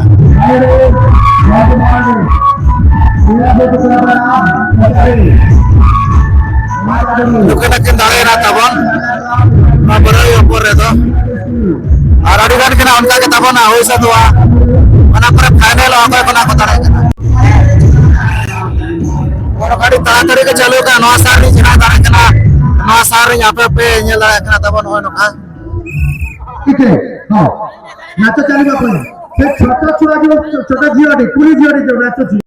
ᱱᱩᱠᱤᱱ ᱟᱹᱠᱤᱱ ᱫᱟᱲᱮᱭᱮᱱᱟ ᱛᱟᱵᱚᱱ ᱱᱚᱣᱟ ᱵᱟᱹᱨᱟᱹᱭ ᱚᱯᱚᱨ ᱨᱮᱫᱚ᱾ ᱟᱨ ᱟᱹᱰᱤ ᱜᱟᱱ ᱜᱮ ᱱᱟᱜ ᱚᱱᱠᱟ ᱜᱮ ᱛᱟᱵᱚᱱ ᱦᱩᱭ ᱥᱟᱹᱛᱚᱜᱼᱟ᱾ ᱚᱱᱟ ᱯᱚᱨᱮ final ᱚᱠᱚᱭ ᱠᱚ ᱱᱟᱜ ᱠᱚ ᱫᱟᱲᱮᱭᱟᱜ ᱠᱟᱱᱟ᱾ ᱱᱚᱜᱼᱚ ᱱᱚᱝᱠᱟ ᱟᱹᱰᱤ ᱛᱟᱲᱟᱛᱟᱲᱤ ᱜᱮ ᱪᱟᱹᱞᱩ ᱟᱠᱟᱱᱟ᱾ ᱱᱚᱣᱟ ᱥᱟᱦᱟᱨ ᱨᱤᱱᱤᱡ ᱪᱮᱬᱮ ᱫᱟᱲᱮ ᱠᱟᱱᱟ, ᱱᱚᱣᱟ ᱥᱟᱦᱟᱨ ᱨᱤᱱᱤᱡ ᱟᱯᱮ ᱯᱮ ᱧᱮᱞ ᱫᱟᱲᱮᱭᱟᱜ ᱠᱟᱱᱟ ᱛᱟᱵᱚᱱ ᱱᱚᱜᱼᱚᱭ ᱱᱚᱝᱠᱟ᱾ ठीक है, हाँ। नाचो चालू बापू। फिर छोटा छुआ जो, छोटा जियो रे, पूरी जियो रे जो नाचो जी।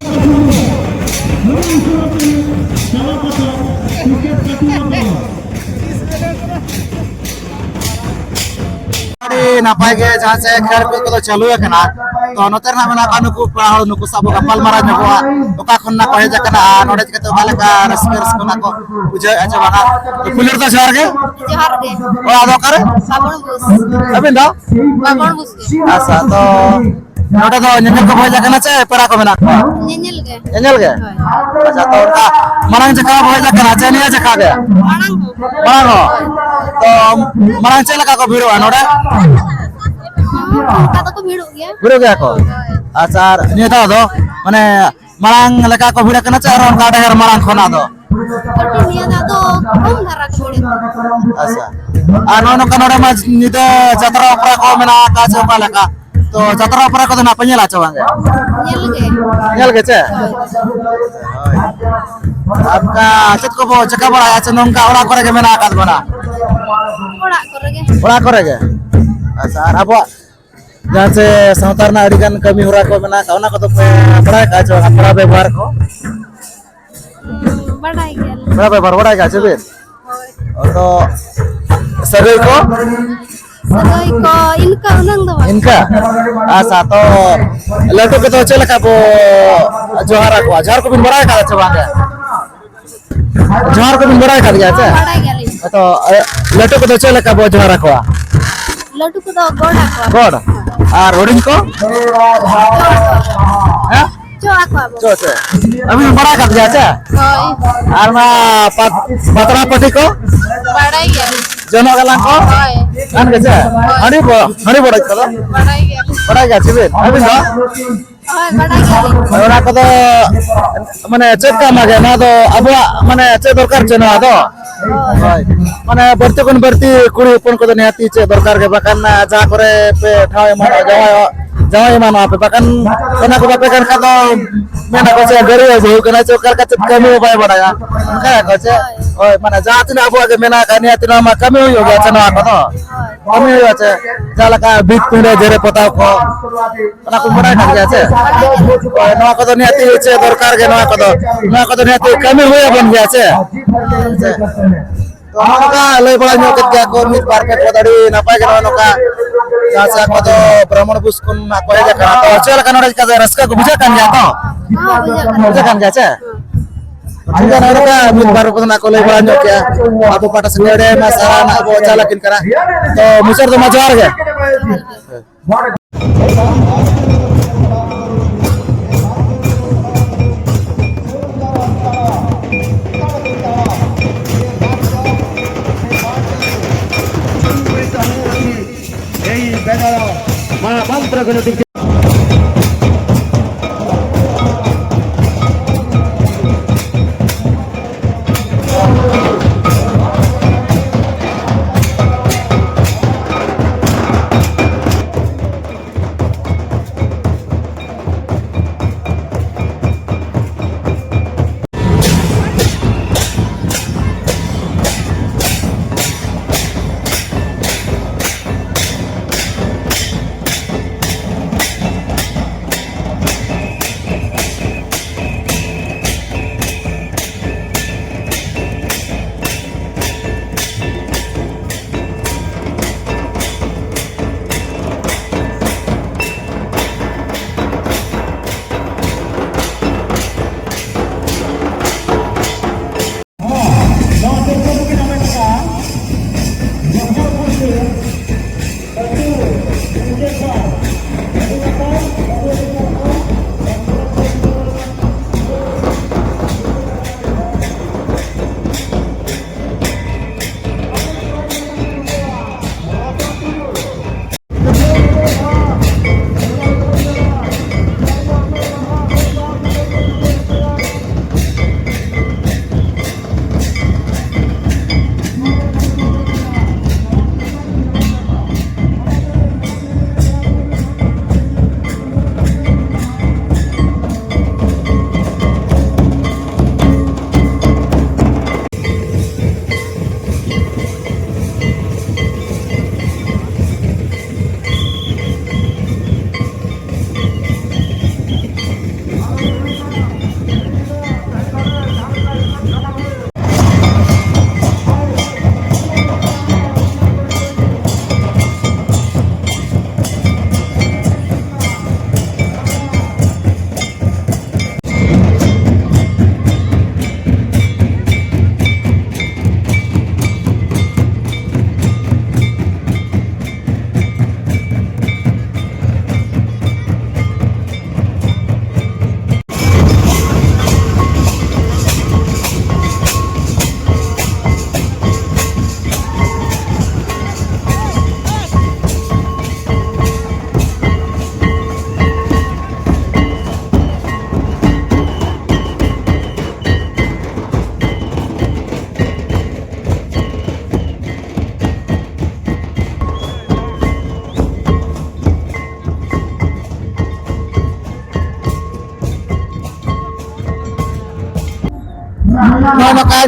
ᱟᱹᱰᱤ ᱱᱟᱯᱟᱭ ᱜᱮ ᱡᱟᱦᱟᱸ ᱥᱮ ᱠᱷᱮᱞ ᱠᱚ ᱠᱚᱫᱚ ᱪᱟᱹᱞᱩ ᱟᱠᱟᱱᱟ᱾ ᱛᱚ ᱱᱚᱛᱮ ᱨᱮ ᱦᱟᱸᱜ ᱢᱮᱱᱟᱜ ᱠᱚᱣᱟ ᱱᱩᱠᱩ ᱯᱮᱲᱟ ᱦᱚᱲ, ᱱᱩᱠᱩ ᱥᱟᱶ ᱵᱚ ᱜᱟᱯᱟᱞ ᱢᱟᱨᱟᱣ ᱧᱚᱜᱚᱜᱼᱟ, ᱚᱠᱟ ᱠᱷᱚᱱ ᱱᱟᱜ ᱠᱚ ᱦᱮᱡ ᱟᱠᱟᱱᱟ ᱟᱨ ᱱᱚᱰᱮ ᱪᱤᱠᱟᱹᱛᱮ ᱚᱠᱟ ᱞᱮᱠᱟ ᱨᱟᱹᱥᱠᱟᱹ ᱨᱟᱹᱥᱠᱟᱹ ᱱᱟᱜ ᱠᱚ ᱵᱩᱡᱷᱟᱹᱣᱮᱫᱼᱟ ᱪᱮ ᱵᱟᱝᱟ᱾ ᱯᱩᱭᱞᱩ ᱨᱮᱫᱚ ᱡᱚᱦᱟᱨ ᱜᱮ᱾ ᱡᱚᱦᱟᱨ ᱜᱮ᱾ ᱚᱲᱟᱜ ᱫᱚ ᱚᱠᱟᱨᱮ? ᱵᱟᱵᱚᱱ ᱵᱩᱡᱽ᱾ ᱟᱹᱵᱤᱱ ᱫᱚ? ᱵᱟᱵᱚᱱ ᱵᱩᱡᱽ ᱜᱮ᱾ ᱟᱪᱪᱷᱟ, ᱛᱚ ᱱᱚᱰᱮ ᱫᱚ ᱧᱮᱧᱮᱞ ᱠᱚ ᱦᱮᱡ ᱟᱠᱟᱱᱟ ᱪᱮ ᱯᱮᱲᱟ ᱠᱚ ᱢᱮᱱᱟᱜ ᱠᱚᱣᱟ? ᱧᱮᱧᱮᱞ ᱜᱮ᱾ ᱧᱮᱧᱮᱞ ᱜᱮ? ᱦᱳᱭ᱾ ᱟᱪᱪᱷᱟ, ᱛᱚ ᱚᱱᱠᱟ ᱢᱟᱲᱟᱝ ᱡᱟᱭᱜᱟ ᱵᱚ ᱦᱮᱡ ᱟᱠᱟᱱᱟ ᱪᱮ ᱱᱤᱭᱟᱹ ᱡᱟᱭᱜᱟ ᱜᱮ? ᱢᱟᱲᱟᱝ ᱦᱚᱸ᱾ ᱢᱟᱲᱟᱝ ᱦᱚᱸ? ᱛᱚ ᱢᱟᱲᱟᱝ ᱪᱮᱫ ᱞᱮᱠᱟ ᱠᱚ ᱵᱷᱤᱲᱚᱜᱼᱟ ᱱᱚᱰᱮ? ᱚᱱᱠᱟ ᱫᱚᱠᱚ ᱵᱷᱤᱲᱚᱜ ᱜᱮᱭᱟ᱾ ᱵᱷᱤᱲᱚᱜ ᱜᱮᱭᱟ ᱠᱚ? ᱦᱳᱭ᱾ ᱟᱪᱪᱷᱟ, ᱟᱨ ᱱᱤᱭᱟᱹ ᱫᱷᱟᱣ ᱫᱚ ᱢᱟᱱᱮ ᱢᱟᱲᱟᱝ ᱞᱮᱠᱟ ᱠᱚ ᱵᱷᱤᱲ ᱟᱠᱟᱱᱟ ᱪᱮ ᱟᱨᱦᱚᱸ ᱚᱱᱠᱟ ᱰᱷᱮᱨ ᱢᱟᱲᱟᱝ ᱠᱷᱚᱱᱟᱜ ᱫᱚ? ᱠᱟᱹᱴᱤᱡ ᱱᱤᱭᱟᱹ ᱫᱷᱟᱣ ᱫᱚ ᱠᱚᱢ ᱫᱷᱟᱨᱟ ᱠᱚ ᱵᱷᱤᱲ ᱟᱠᱟᱱᱟ᱾ ᱟᱪᱪᱷᱟ᱾ ᱟᱨ ᱱᱚᱜᱼᱚ ᱱᱚᱝᱠᱟ ᱱᱚᱰᱮ ᱢᱟ ᱧᱤᱫᱟᱹ ᱡᱟᱛᱨᱟ ᱚᱯᱮᱨᱟ ᱠᱚ ᱢᱮᱱᱟᱜ ᱟᱠᱟᱫ ᱪᱮ ᱚᱠᱟ ᱞᱮᱠᱟ? ᱛᱚ ᱡᱟᱛᱨᱟ ᱚᱯᱮᱨᱟ ᱠᱚᱫᱚ ᱱᱟᱜ ᱯᱮ ᱧᱮᱞᱟ ᱪᱮ ᱵᱟᱝ ᱜᱮ? ᱧᱮᱞ ᱜᱮ᱾ ᱧᱮᱞ ᱜᱮ ᱪᱮ? ᱦᱳᱭ᱾ ᱦᱳᱭ᱾ ᱟᱨ ᱚᱱᱠᱟ ᱪᱮᱫ ᱠᱚᱵᱚ ᱪᱮᱠᱟ ᱵᱟᱲᱟᱭᱟ ᱪᱮ ᱱᱚᱝᱠᱟ ᱚᱲᱟᱜ ᱠᱚᱨᱮ ᱜᱮ ᱢᱮᱱᱟᱜ ᱟᱠᱟᱫ ᱵᱚᱱᱟ? ᱚᱲᱟᱜ ᱠᱚᱨᱮ ᱜᱮ᱾ ᱚᱲᱟᱜ ᱠᱚᱨᱮ ᱜᱮ? ᱟᱪᱪᱷᱟ, ᱟᱨ ᱟᱵᱚᱣᱟᱜ ᱡᱟᱦᱟᱸ ᱪᱮ ᱥᱟᱶᱛᱟ ᱨᱮᱱᱟᱜ ᱟᱹᱰᱤ ᱜᱟᱱ ᱠᱟᱹᱢᱤ ᱦᱚᱨᱟ ᱠᱚ ᱢᱮᱱᱟᱜ ᱟᱠᱟᱫ, ᱚᱱᱟ ᱠᱚᱫᱚ ᱯᱮ ᱵᱟᱲᱟᱭ ᱟᱠᱟᱫ ᱪᱮ ᱵᱟᱝ? ᱯᱮᱲᱟ ᱵᱮᱵᱚᱦᱟᱨ ᱠᱚ? ᱦᱩᱸ, ᱵᱟᱰᱟᱭ ᱜᱮᱭᱟᱞᱤᱧ᱾ ᱯᱮᱲᱟ ᱵᱮᱵᱚᱦᱟᱨ ᱵᱟᱲᱟᱭ ᱟᱠᱟᱫ ᱪᱮ ᱵᱤᱱ? ᱦᱳᱭ᱾ ᱟᱫᱚ ᱥᱟᱹᱜᱟᱹᱭ ᱠᱚ? ᱥᱟᱹᱜᱟᱹᱭ ᱠᱚ ᱤᱱᱠᱟᱹ ᱩᱱᱟᱹᱝ ᱫᱚ ᱵᱟᱝ᱾ ᱤᱱᱠᱟᱹ? ᱟᱪᱪᱷᱟ, ᱛᱚ ᱞᱟᱹᱴᱩ ᱠᱚᱫᱚ ᱪᱮᱫ ᱞᱮᱠᱟ ᱵᱚ ᱡᱚᱦᱟᱨ ᱟᱠᱚᱣᱟ? ᱡᱚᱦᱟᱨ ᱠᱚᱵᱤᱱ ᱵᱟᱲᱟᱭ ᱟᱠᱟᱫᱟ ᱪᱮ ᱵᱟᱝ? ᱡᱚᱦᱟᱨ ᱠᱚᱵᱤᱱ ᱵᱟᱲᱟᱭ ᱟᱠᱟᱫ ᱜᱮᱭᱟ ᱪᱮ? ᱦᱚᱸ, ᱵᱟᱲᱟᱭ ᱜᱮᱭᱟᱞᱤᱧ᱾ ᱛᱚ ᱞᱟᱹᱴᱩ ᱠᱚᱫᱚ ᱪᱮᱫ ᱞᱮᱠᱟ ᱵᱚ ᱡᱚᱦᱟᱨ ᱟᱠᱚᱣᱟ? ᱞᱟᱹᱴᱩ ᱠᱚᱫᱚ ᱜᱚᱰ ᱟᱠᱚᱣᱟ᱾ ᱜᱚᱰ? ᱟᱨ ᱦᱩᱰᱤᱧ ᱠᱚ? ᱦᱮᱸ? ᱪᱚᱜ ᱟᱠᱚᱣᱟ ᱵᱚ᱾ ᱪᱚᱜ ᱪᱮ? ᱟᱹᱵᱤᱱ ᱵᱟᱲᱟᱭ ᱟᱠᱟᱫ ᱜᱮᱭᱟ ᱪᱮ? ᱦᱳᱭ᱾ ᱟᱨ ᱚᱱᱟ ᱯᱟᱛ-, ᱯᱟᱛᱲᱟ ᱯᱟᱹᱴᱤ ᱠᱚ? ᱵᱟᱲᱟᱭ ᱜᱮᱭᱟᱞᱤᱧ᱾ ᱡᱚᱱᱚᱜ ᱜᱟᱞᱟᱝ ᱠᱚ? ᱦᱳᱭ᱾ ᱜᱟᱱ ᱜᱮ ᱪᱮ? ᱦᱳᱭ᱾ ᱦᱟᱺᱰᱤ ᱵᱚ-, ᱦᱟᱺᱰᱤ ᱵᱚᱰᱚᱡ ᱠᱚᱫᱚ? ᱵᱟᱲᱟᱭ ᱜᱮᱭᱟᱞᱤᱧ᱾ ᱵᱟᱲᱟᱭ ᱜᱮᱭᱟ ᱪᱮ ᱵᱤᱱ? ᱟᱹᱵᱤᱱ ᱫᱚ? ᱦᱳᱭ, ᱵᱟᱲᱟᱭ ᱜᱮᱭᱟᱞᱤᱧ᱾ ᱚᱱᱟ ᱠᱚᱫᱚ ᱢᱟᱱᱮ ᱪᱮᱫ ᱠᱟᱢ ᱜᱮ? ᱱᱚᱣᱟ ᱫᱚ ᱟᱵᱚᱣᱟᱜ ᱢᱟᱱᱮ ᱪᱮᱫ ᱫᱚᱨᱠᱟᱨ ᱪᱮ ᱱᱚᱣᱟ ᱫᱚ? ᱦᱳᱭ᱾ ᱢᱟᱱᱮ ᱵᱟᱹᱲᱛᱤ ᱠᱷᱚᱱ ᱵᱟᱹᱲᱛᱤ ᱠᱩᱲᱤ ᱦᱚᱯᱚᱱ ᱠᱚᱫᱚ ᱱᱤᱦᱟᱹᱛᱤ ᱪᱮᱫ ᱫᱚᱨᱠᱟᱨ ᱜᱮ, ᱵᱟᱠᱷᱟᱱ ᱡᱟᱦᱟᱸ ᱠᱚᱨᱮ ᱯᱮ ᱴᱷᱟᱶ ᱮᱢᱟᱱᱚᱜᱼᱟ, ᱡᱟᱶᱟᱭ, ᱡᱟᱶᱟᱭ ᱮᱢᱟᱱᱚᱜᱼᱟ ᱯᱮ, ᱵᱟᱠᱷᱟᱱ ᱚᱱᱟ ᱠᱚ ᱵᱟᱯᱮ ᱜᱟᱱ ᱠᱷᱟᱱ ᱫᱚ ᱢᱮᱱᱟ ᱠᱚ ᱪᱮ ᱜᱟᱹᱲᱤ ᱵᱟᱹᱦᱩ ᱠᱟᱱᱟ ᱪᱮ ᱚᱠᱟ ᱞᱮᱠᱟ ᱪᱮᱫ ᱠᱟᱹᱢᱤ ᱦᱚᱸ ᱵᱟᱭ ᱵᱟᱲᱟᱭᱟ, ᱚᱱᱠᱟ ᱜᱮᱠᱚ ᱪᱮ? ᱦᱳᱭ, ᱢᱟᱱᱮ ᱡᱟᱦᱟᱸ ᱛᱤᱱᱟᱹᱜ ᱟᱵᱚᱣᱟᱜ ᱜᱮ ᱢᱮᱱᱟᱜ ᱟᱠᱟᱫ, ᱱᱤᱦᱟᱹᱛᱤ ᱱᱚᱣᱟ ᱢᱟ ᱠᱟᱹᱢᱤ ᱦᱩᱭᱩᱜ ᱜᱮᱭᱟ ᱪᱮ ᱱᱚᱣᱟ ᱠᱚᱫᱚ? ᱠᱟᱹᱢᱤ ᱦᱩᱭᱩᱜᱼᱟ ᱪᱮ? ᱡᱟᱦᱟᱸ ᱞᱮᱠᱟ ᱵᱷᱤᱛ ᱯᱤᱸᱰᱟᱹ, ᱡᱮᱨᱮᱲ ᱯᱚᱛᱟᱣ ᱠᱚ, ᱚᱱᱟ ᱠᱚ ᱵᱟᱲᱟᱭ ᱠᱟᱱ ᱜᱮᱭᱟ ᱪᱮ? ᱦᱳᱭ, ᱱᱚᱣᱟ ᱠᱚᱫᱚ ᱱᱤᱦᱟᱹᱛᱤ ᱪᱮ ᱫᱚᱨᱠᱟᱨ ᱜᱮ, ᱱᱚᱣᱟ ᱠᱚᱫᱚ, ᱱᱚᱣᱟ ᱠᱚᱫᱚ ᱱᱤᱦᱟᱹᱛᱤ ᱠᱟᱹᱢᱤ ᱦᱩᱭ ᱟᱵᱚᱱ ᱜᱮᱭᱟ ᱪᱮ? ᱪᱮ? ᱛᱚ, ᱱᱚᱜᱼᱚ ᱱᱚᱝᱠᱟ ᱞᱟᱹᱭ ᱵᱟᱲᱟ ᱧᱚᱜ ᱠᱮᱫ ᱜᱮᱭᱟ ᱠᱚ ᱢᱤᱫ ᱵᱟᱨ ᱯᱮ ᱯᱚᱫ, ᱟᱹᱰᱤ ᱱᱟᱯᱟᱭ ᱜᱮ ᱱᱚᱜᱼᱚᱭ ᱱᱚᱝᱠᱟ ᱪᱟᱥᱟ ᱠᱚᱫᱚ ᱵᱨᱟᱦᱢᱚᱬ ᱵᱩᱥ ᱠᱷᱚᱱ ᱱᱟᱜ ᱠᱚ ᱦᱮᱡ ᱟᱠᱟᱱᱟ᱾ ᱛᱚ ᱪᱮᱫ ᱞᱮᱠᱟ ᱱᱚᱰᱮ ᱪᱤᱠᱟᱹᱛᱮ ᱨᱟᱹᱥᱠᱟᱹ ᱠᱚ ᱵᱩᱡᱷᱟᱹᱜ ᱠᱟᱱ ᱜᱮᱭᱟ ᱛᱚ? ᱦᱚᱸ, ᱵᱩᱡᱷᱟᱹᱜ ᱠᱟᱱ ᱵᱩᱡᱷᱟᱹᱜ ᱜᱮᱭᱟ᱾ ᱠᱟᱱ ᱜᱮᱭᱟ ᱪᱮ? ᱴᱷᱤᱠ ᱜᱮᱭᱟ, ᱱᱚᱰᱮ ᱠᱷᱚᱱ ᱢᱤᱫ ᱵᱟᱨ ᱠᱚ ᱱᱟᱜ ᱠᱚ ᱞᱟᱹᱭ ᱵᱟᱲᱟ ᱧᱚᱜ ᱠᱮᱜᱼᱟ᱾ ᱟᱵᱚ ᱯᱟᱦᱴᱟ ᱥᱮᱫ ᱟᱹᱰᱤ ᱟᱭᱢᱟ ᱥᱟᱨᱦᱟᱣ ᱱᱟᱜ ᱵᱚ ᱪᱟᱞ ᱟᱹᱠᱤᱱ ᱠᱟᱱᱟ᱾ ᱛᱚ ᱢᱩᱪᱟᱹᱫ ᱨᱮᱫᱚ ᱢᱟ ᱡᱚᱦᱟᱨ ᱜᱮ᱾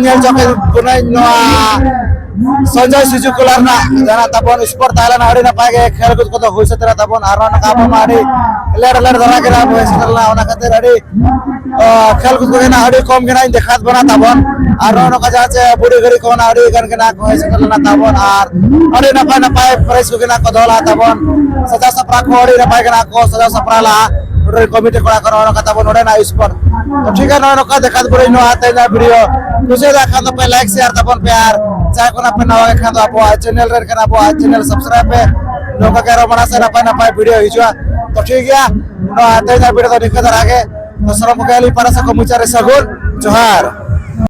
ᱧᱮᱞ ᱪᱚ ᱠᱮᱫ ᱵᱚᱱᱟᱹᱧ ᱱᱚᱣᱟ ᱥᱚᱧᱡᱚᱭ ᱥᱤᱡᱩ ᱠᱚᱞᱟ ᱨᱮᱱᱟᱜ ᱡᱟᱦᱟᱸ ᱛᱟᱵᱚᱱ ᱥᱯᱳᱨᱴ ᱛᱟᱦᱮᱸ ᱞᱮᱱᱟ, ᱟᱹᱰᱤ ᱱᱟᱯᱟᱭ ᱜᱮ ᱠᱷᱮᱞ ᱠᱚ ᱫᱚ ᱦᱩᱭ ᱥᱟᱹᱛ ᱮᱱᱟ ᱛᱟᱵᱚᱱ᱾ ᱟᱨ ᱱᱚᱜᱼᱚ ᱱᱚᱝᱠᱟ ᱟᱵᱚ ᱢᱟ ᱟᱹᱰᱤ ᱞᱮᱴ ᱞᱮᱴ ᱫᱷᱟᱨᱟ ᱜᱮ ᱱᱟᱜ ᱵᱚᱱ ᱥᱮᱴᱮᱨ ᱞᱮᱱᱟ, ᱚᱱᱟ ᱠᱷᱟᱹᱛᱤᱨ ᱟᱹᱰᱤ ᱠᱷᱮᱞ ᱠᱚ ᱜᱮ ᱱᱟᱜ ᱟᱹᱰᱤ ᱠᱚᱢ ᱜᱮ ᱱᱟᱜ ᱤᱧ ᱫᱮᱠᱷᱟᱣ ᱵᱚᱱᱟ ᱛᱟᱵᱚᱱ᱾ ᱟᱨ ᱱᱚᱜᱼᱚ ᱱᱚᱝᱠᱟ ᱡᱟᱦᱟᱸ ᱪᱮ ᱵᱩᱲᱦᱤ ᱜᱟᱹᱲᱤ ᱠᱚ ᱱᱟᱜ ᱟᱹᱰᱤ ᱜᱟᱱ ᱜᱮ ᱱᱟᱜ ᱠᱚ ᱦᱮᱡ ᱥᱮᱴᱮᱨ ᱞᱮᱱᱟ ᱛᱟᱵᱚᱱ᱾ ᱟᱨ ᱟᱹᱰᱤ ᱱᱟᱯᱟᱭ ᱱᱟᱯᱟᱭ ᱯᱨᱟᱭᱤᱡᱽ ᱠᱚ ᱜᱮ ᱱᱟᱜ ᱠᱚ ᱫᱚᱦᱚ ᱞᱮᱫᱼᱟ ᱛᱟᱵᱚᱱ᱾ ᱥᱟᱡᱟᱣ ᱥᱟᱯᱲᱟᱣ ᱠᱚ ᱟᱹᱰᱤ ᱱᱟᱯᱟᱭ ᱜᱮ ᱱᱟᱜ ᱠᱚ ᱥᱟᱡᱟᱣ ᱥᱟᱯᱲᱟᱣ ᱞᱮᱫᱼᱟ ᱱᱚᱰᱮ ᱠᱚᱢᱤᱴᱤ ᱠᱚᱲᱟ ᱠᱚ ᱱᱚᱜᱼᱚ ᱱᱚᱝᱠᱟ ᱛᱟᱵᱚᱱ ᱱᱚᱰᱮᱱᱟᱜ ᱥᱯᱳᱨᱴ᱾ ᱛᱚ ᱴᱷᱤᱠ ᱜᱮᱭᱟ, ᱱᱚᱜᱼᱚ ᱱᱚᱝᱠᱟ ᱫᱮᱠᱷᱟᱣ ᱵᱚᱱ ᱱᱚᱣᱟ ᱛᱮᱦᱮᱧᱟᱜ ᱵᱷᱤᱰᱤᱭᱳ᱾ ᱠᱩᱥᱤᱭᱟᱫᱟ ᱠᱷᱟᱱ ᱫᱚ ᱯᱮ ᱞᱟᱭᱤᱠ ᱥᱮᱭᱟᱨ ᱛᱟᱵᱚᱱ ᱯᱮ, ᱟᱨ ᱡᱟᱦᱟᱸᱭ ᱠᱚ ᱱᱟᱜ ᱯᱮ ᱱᱟᱣᱟ ᱜᱮ ᱠᱷᱟᱱ ᱫᱚ ᱟᱵᱚᱣᱟᱜ ᱪᱮᱱᱮᱞ ᱨᱮ ᱠᱷᱟᱱ ᱟᱵᱚᱣᱟᱜ ᱪᱮᱱᱮᱞ ᱥᱟᱵᱥᱠᱨᱟᱭᱤᱵ ᱯᱮ᱾ ᱱᱚᱝᱠᱟ ᱜᱮ ᱟᱨᱚ ᱢᱟᱲᱟᱝ ᱥᱮᱫ ᱱᱟᱯᱟᱭ ᱱᱟᱯᱟᱭ ᱵᱷᱤᱰᱤᱭᱳ ᱦᱤᱡᱩᱜᱼᱟ᱾ ᱛᱚ ᱴᱷᱤᱠ ᱜᱮᱭᱟ, ᱱᱚᱣᱟ ᱛᱮᱦᱮᱧᱟᱜ ᱵᱷᱤᱰᱤᱭᱳ ᱫᱚ ᱱᱤᱝᱠᱟᱹ ᱫᱷᱟᱨᱟ ᱜᱮ᱾ ᱛᱚ ᱥᱟᱱᱟᱢ ᱠᱚᱜᱮ ᱟᱹᱞᱤᱧ ᱯᱟᱦᱴᱟ ᱥᱮᱫ ᱠᱷᱚᱱ ᱢᱩᱪᱟᱹᱫ ᱨᱮ ᱥᱟᱹᱜᱩᱱ ᱡᱚᱦᱟᱨ᱾